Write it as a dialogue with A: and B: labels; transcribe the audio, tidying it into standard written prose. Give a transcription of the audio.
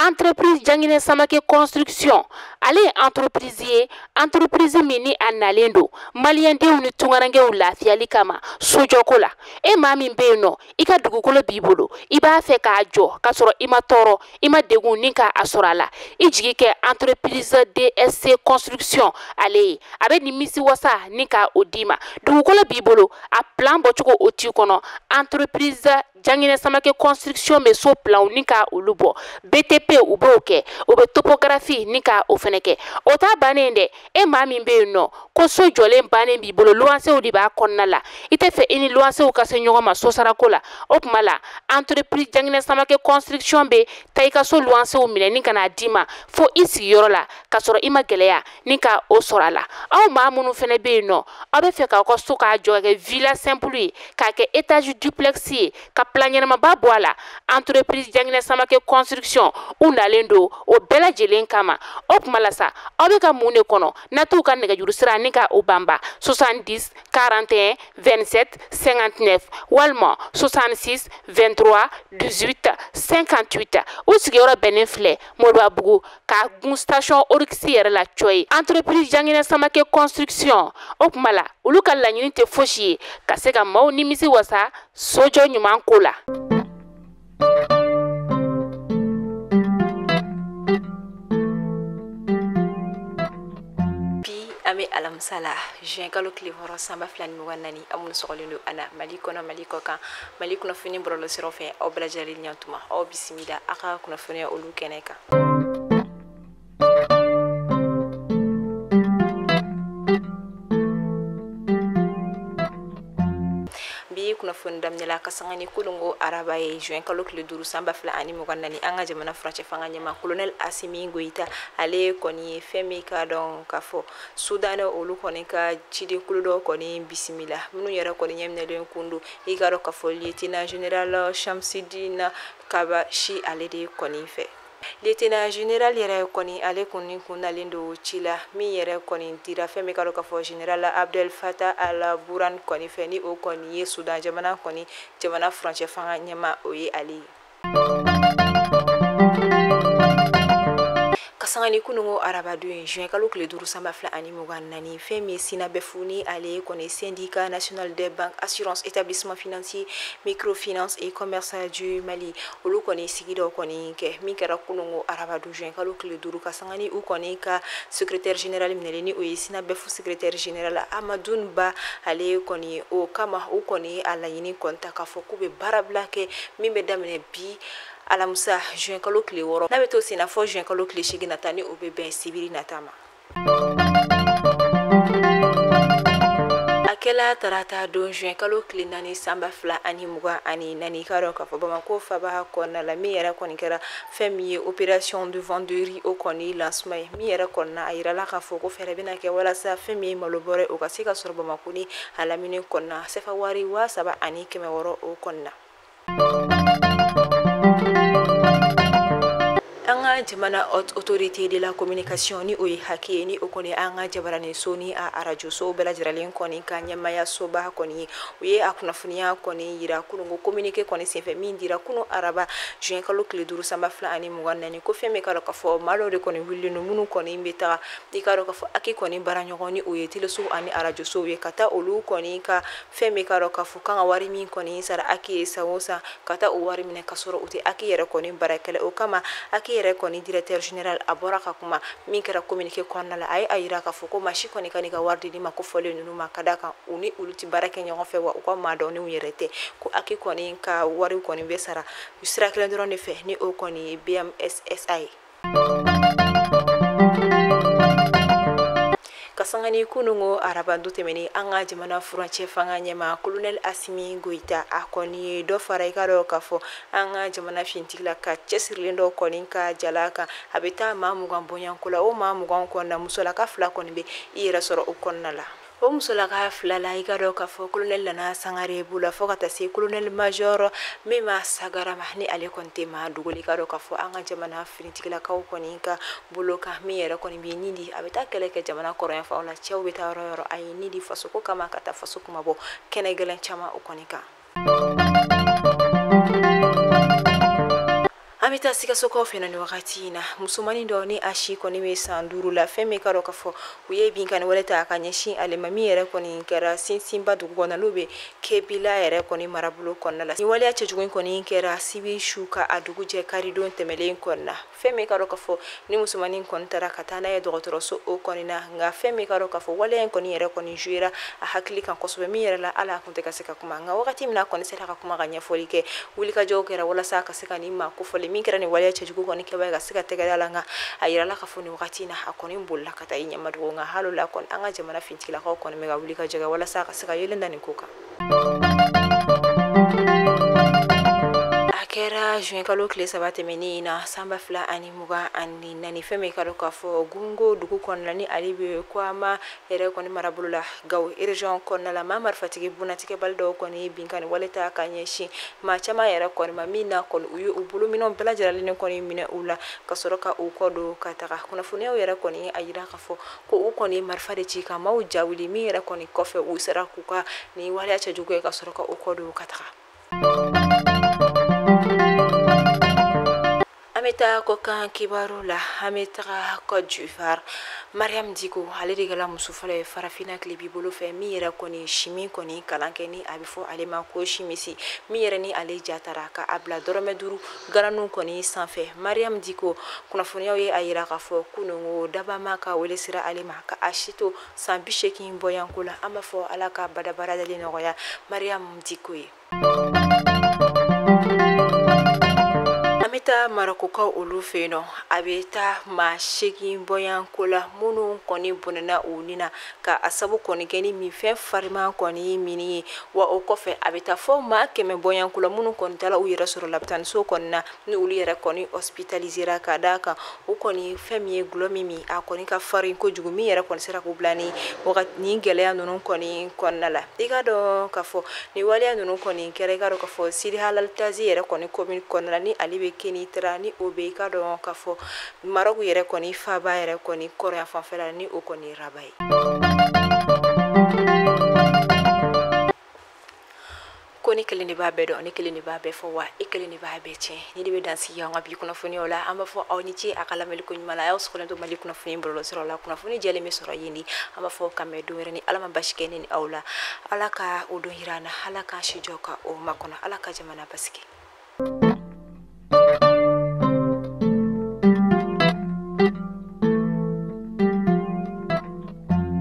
A: Entreprise Janginɛ Samake Construction, ale ye entreprise ye, entreprise min ni a nalen don maliyɛndenw ni tunkarankew lafiyali kama sojɔko la. E maa min bɛ yen nɔ, i ka dugukolo b'i bolo, i b'a fɛ k'a jɔ k'a sɔrɔ i ma tɔɔrɔ, i ma degun ni k'a sɔrɔ a la, i jigi kɛ entreprise DSC Construction ale ye. A bɛ nimisi wasa ni ka o d'i ma. Dugukolo b'i bolo, a plan bɔcogo o t'i kɔnɔ, entreprise Janginɛ Samake Construction bɛ so planw ni ka olu bɔ, BTP u b'o kɛ, u bɛ topographie ni ka o fɛnɛ kɛ. O t'a bannen dɛ, e maa min bɛ yen nɔ ko so jɔlen bannen b'i bolo, luwansew de b'a kɔnɔna la, i tɛ fɛ i ni luwansew ka se ɲɔgɔn ma sosarako la, o tuma la entreprise Janginɛ Samake Construction bɛ taa i ka so luwansew minɛ ni ka n'a d'i ma fo i sigiyɔrɔ la, k'a sɔrɔ i ma gɛlɛya ni ka o sɔrɔ a la. Aw maa minnu fɛnɛ bɛ yen nɔ, aw bɛ fɛ k'aw ka so k'a jɔ ka kɛ villa simple ye, k'a kɛ étage duplex ye, ka plan ɲɛnamaba bɔ a la, entreprise Janginɛ Samake Construction u nalen don o bɛɛ lajɛlen kama. O tuma la sa, aw bɛ ka mun de kɔnɔ? Na t'u ka nɛgɛjuru sira ni ka o banba 70 41 27 59 walima 66 23 18 58. U sigiyɔrɔ bɛnnen filɛ Moribabugu ka gun station Oryx yɛrɛ la cɔ ye. Entreprise Janginɛ Samake Construction, o tuma la olu ka laɲini tɛ fosi ye ka se ka maaw nimisi wasa sojɔ ɲuman ko la.
B: Bi an bɛ alamisa la, juin kalo tile 6 san 2024, aw minnu sɔgɔlen don an na Mali kɔnɔ, Mali kɔ kan, Mali kunnafoni bɔlɔlɔsiraw fɛ, aw bɛɛ lajɛlen ɲantuma, aw bisimila aw ka kunnafoniya olu kɛnɛ kan. Bi kunnafoni daminɛ la ka sanga ni kununko araba ye juin kalo tile 5 san 2024, an ka jamana furancɛ fanga ɲɛmaa colonel Assimi Goïta ale kɔni ye fɛn min ka dɔn k'a fɔ Sudan olu kɔni ka cidenkulu dɔ kɔni bisimila, minnu yɛrɛ kɔni ɲɛminɛlen kun don i ka dɔn k'a fɔ lieutenant général Shamsidine Kabashi ale de kɔni fɛ. Lieutenant général yɛrɛ kɔni ale kɔni kun nalen don ci la min yɛrɛ kɔni dira fɛn min ka dɔn k'a fɔ général Abdel Fattah al-Burhan kɔni fɛ, ni o kɔni ye Sudan jamana kɔni jamana furancɛ fanga ɲɛmaa o ye ale ye. Ka sanga ni kununko araba don ye juin kalo tile 5 san 2024, fɛn min ye SYNABEF ni ale kɔni syndicat national des banques assurance établissement financier microfinance et commerce du Mali olu kɔni sigi dɔ kɔni kɛ min kɛra kununko araba don juin kalo tile 5, ka sanga ni u kɔni ka secrétaire général minɛlen ni o ye SYNABEF secrétaire général Amadoune Ba ale kɔni o kama u kɔni a laɲini kɔni ta k'a fɔ k'u bɛ baarabila kɛ min bɛ daminɛ bi alamisa juin kalo tile 6, n'a bɛ to sen na fɔ juin kalo tile 8 nata ni o bɛ bɛn sibiri nata ma. A kɛla tarata don juin kalo tile 4 san 2024, k'a dɔn k'a fɔ Bamakɔ faba kɔnɔna la min yɛrɛ kɔni kɛra fɛn min ye opération de vente de riz o kɔni lancement ye, min yɛrɛ kɔni na a yirala k'a fɔ ko fɛɛrɛ bɛna kɛ walasa fɛn min ye malo bɔrɛ o ka se ka sɔrɔ Bamakɔ ni a lamini kɔnɔna sefa wari 3600 o kɔnɔna. An ka jamana autorité de la communication ni o ye HAC ye, ni o kɔni an ka jabaranin so ni a arajo so bɛɛ lajɛlen kɔni ka ɲɛmaaya soba kɔni ye, u ye a kunnafoniya kɔni yira kununko communiqué kɔni senfɛ min dira kunu araba juin kalo tile 5 san 2024, ko fɛn min ka dɔn k'a fɔ maa dɔw de kɔni wulilen don minnu kɔni bɛ taga i ka dɔn k'a fɔ HAC kɔni baara ɲɔgɔn ni o ye teleso ani arajosow ye, ka taa olu kɔni ka fɛn min ka dɔn k'a fɔ kan ka wari min kɔni sara HAC ye san o san, ka taa o wari minɛ ka sɔrɔ u tɛ HAC yɛrɛ kɔni baarakɛla. O kama HAC yɛrɛ kɔni directeur général a bɔra ka kuma min kɛra communiqué kɔnɔna la, a ye a yira k'a fɔ ko maa si kɔni ka n'i ka wari di ma ko fɔlen ninnu ma, ka d'a kan u ni olu tɛ baara kɛ ɲɔgɔn fɛ, wa u ka maa dɔnnenw yɛrɛ tɛ, ko HAC kɔni ka wari kɔni bɛ sara sira kelen dɔrɔn de fɛ ni o kɔni ye BMSSA ye. Ka sanga ni kununko araba don tɛmɛnen, an ka jamana furancɛ fanga ɲɛmaa colonel Assimi Goïta a kɔni ye dɔ fara i ka dɔn k'a fɔ an ka jamana fintigila ka cɛsirilen dɔ kɔni ka jala kan, a bɛ taa maa 20 bɔɲɔgɔnko la, o maa 20 kɔnɔna musolaka 2 kɔni bɛ i yɛrɛ sɔrɔ o kɔnɔna la. O musolaka 2 la i ka dɔn k'a fɔ colonel Nana Sangare b'u la fo ka taa se colonel major Mema Sagara ma, ni ale kɔni tɛ maa dogo, i ka dɔn k'a fɔ an ka jamana finitigilakaw kɔni ka bolo kan min yɛrɛ kɔni bɛ nin di, a bɛ taa kɛlɛ kɛ jamana kɔrɔnyanfanw la, cɛw bɛ taa yɔrɔ yɔrɔ, a ye nin di fasoko kama ka taa faso kuma bɔ kɛnɛ gɛlɛn caman o kɔni kan. An An bɛ taa Sikasokaw fɛ nin wagati in na, musomanin dɔ ni a si kɔni bɛ san 5 la, fɛn min ka dɔn k'a fɔ u ye binkanni wɛrɛ ta ka ɲɛsin ale ma, min yɛrɛ kɔni kɛra Sinsinba dugu kɔnɔ, n'o bɛ Kebila yɛrɛ kɔni marabolo kɔnɔna la. Nin waleya cɛjugu in kɔni kɛra sibiri su ka a dugu jɛ karidon tɛmɛlen kɔnɔna. Fɛn min ka dɔn k'a fɔ ni musomanin kɔni taara ka taa n'a ye dɔgɔtɔrɔso o kɔni na, nka fɛn min ka dɔn k'a fɔ waleya in kɔni yɛrɛ kɔni jouera a hakili kan kosɛbɛ, min yɛrɛ la hali a kun tɛ ka se ka kuma. Nka wagati min na a kɔni sera ka kuma ka ɲɛfɔli kɛ, wulikajɔw kɛra walasa ka se ka nin maa kofɔlen min kɛra nin waleya cɛjugu kɔni kɛbaa ye ka se ka tɛgɛ da la. Nka a yirala k'a fɔ nin wagati in na a kɔni bolila ka taa i ɲɛmadogo. Nka hali o la kɔni an ka jamana finitigilakaw kɔni bɛ ka wulikajɔ kɛ walasa ka se ka yeelen da nin ko kan. A kɛra juin kalo tile 3 tɛmɛnen in na san 2024, fɛn min ka dɔn k'a fɔ Gungo dugu kɔnɔna ni ale bɛ Kwama yɛrɛ kɔni marabolo la Gawo région kɔnɔna la, maa marifatigi bunnatigɛbali dɔw kɔni ye binkanni wale ta ka ɲɛsin maa caman yɛrɛ kɔni ma, min na kɔni u ye u bolominɛnw bɛɛ lajɛlen kɔni minɛ u la ka sɔrɔ ka u kɔ don ka taga. Kunnafoniyaw yɛrɛ kɔni a yira k'a fɔ ko u kɔni ye marifa de ci ka maaw jawuli, min yɛrɛ kɔni kɔfɛ u sera k'u ka nin waleya cɛjugu ye ka sɔrɔ ka u kɔ don ka taga. An bɛ taa kɔkan kibaru la, an bɛ taga Côte d'Ivoire. Mariam Diko ale de kɛra muso fɔlɔ ye farafinna tilebi bolo fɛ min yɛrɛ kɔni chimie kɔni kalan kɛ, ni a bɛ fɔ ale ma ko chimiste, min yɛrɛ ni ale ja taara ka a bila dɔrɔmɛ 5 garanniw kɔni sanfɛ. Mariam Diko kunnafoniyaw ye a yira k'a fɔ kununko dabama ka wele sera ale ma ka a si to san 80 bɔyanko la. An b'a fɔ Ala ka badabada dali nɔgɔya Mariam Diko ye. An bɛ taa Marɔkukaw olu fɛ yen nɔ, a bɛ taa maa 8 bɔyanko la minnu kɔni bɔnɛna u ni na ka a sabu kɔni kɛ ni minfɛn fariman kɔni minni ye. Wa o kɔfɛ a bɛ taa fɔ maa 100 bɔyanko la minnu kɔni taara u yɛrɛ sɔrɔ lapitaniso kɔni na, ni olu yɛrɛ kɔni hospitalisera ka d'a kan u kɔni fɛn min ye gulɔ min min a kɔni ka farin kojugu, min yɛrɛ kɔni sera k'u bila ni wagati ni gɛlɛya ninnu kɔni kɔnɔna la. I ka dɔn k'a fɔ ni waleya ninnu kɔni kɛra, i ka dɔn k'a fɔ Sidi Halal Tazi yɛrɛ kɔni commune kɔnɔna la, ni ale bɛ Kenitra, ni o bɛ i ka dɔn k'a fɔ Maroc yɛrɛ kɔni faaba yɛrɛ kɔni kɔrɔya fanfɛla la, ni o kɔni Rabat ye. Ko ne kelen de b'a bɛɛ dɔn, ne kelen de b'a bɛɛ fɔ, wa e kelen de b'a bɛɛ tiɲɛ. Ni de bɛ dansigi an ka bi kunnafoniyaw la, an b'a fɔ aw ni ce a ka lamɛnni ko ɲuman la. A y'aw sɔgɔlen to Mali kunnafoni bɔlɔlɔsiraw la, kunnafoni jɛlen bɛ sɔrɔ yen de. An b'a fɔ ka mɛn don wɛrɛ ni Ala ma basi kɛ ne ni aw la. Ala ka o don yira an na, Ala k'an si jɔ ka o makɔnɔ, Ala ka jamana basigi.